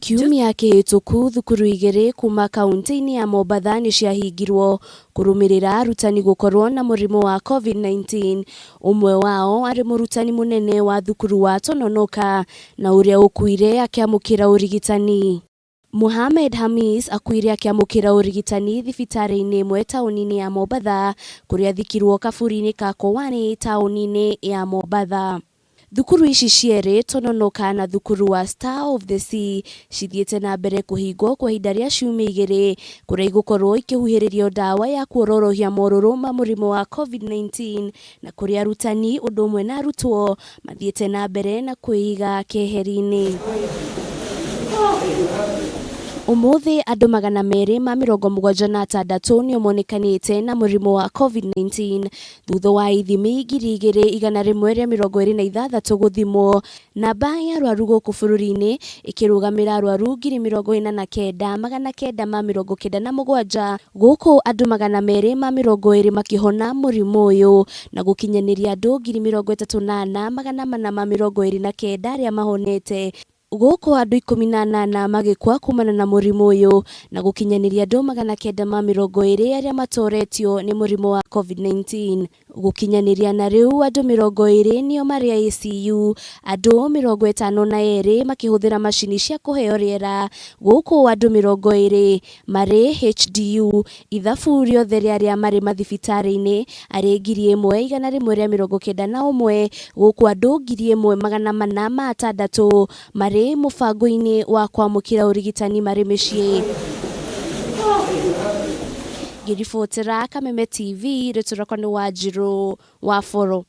Kiumia kĩhĩtũku thukuru igĩrĩ kuma kaunti-inĩ ya Mombatha nĩ ciahingirwo kũrũmĩrĩra arutani gũkorwo na mũrimũ wa Covid-19, ũmwe wao arĩ mũrutani mũnene wa thukuru wa Tononoka na ũrĩa ũkuire akĩamũkĩra ũrigitani. Mohamed Hamis akuire akĩamũkĩra ũrigitani thibitarĩ-inĩ ĩmwe taũni-inĩ ya Mombatha kũrĩa athikirwo kaburi-inĩ ka Kowani taũni-inĩ ya Mombatha. Thukuru ici cierĩ, Tononoka na thukuru wa Star of the Sea, cithiĩte na mbere kũhingwo kwa ihinda rĩa ciumia igĩrĩ, kũrĩa igũkorwo ikĩhuhĩrĩrio ndawa ya kuororohia morũrũ ma mũrimũ wa Covid-19 na kũrĩa arutani ũndũ ũmwe na arutwo mathiĩte na mbere na kwĩiga keheri-inĩ. Ũmũthĩ andũ 276 nĩo monekanĩte na mũrimũ wa Covid-19 Thutha wa ithimi 2,126 gũthimwo, namba ya arwaru gũkũ bũrũri-inĩ ĩkĩrũgamĩra arwaru 49,997 gũkũ andũ 220 makĩhona mũrimũ ũyũ na gũkinyanĩria andũ 34,429 arĩa mahonete. Gũkũ andũ 18 magĩkua kumana na mũrimũ ũyũ na gũkinyanĩria andũ 920 arĩa matoretio nĩ mũrimũ wa Covid-19. Gũkinyanĩria na rĩu andũ 20 nĩo marĩ ICU, andũ 52 makĩhũthĩra macini cia kũheo rĩera, gũkũ andũ 20 marĩ HDU, ithabu rĩothe rĩa arĩa marĩ mathibitarĩ-inĩ arĩ 1,191 gũkũ andũ 1,406 marĩ mũbango-inĩ wa kwamũkĩra ũrigitani marĩ mĩciĩ. Ngĩribotera Kameme TV, rĩtwa rĩakwa nĩ Wanjirũ wa Boro.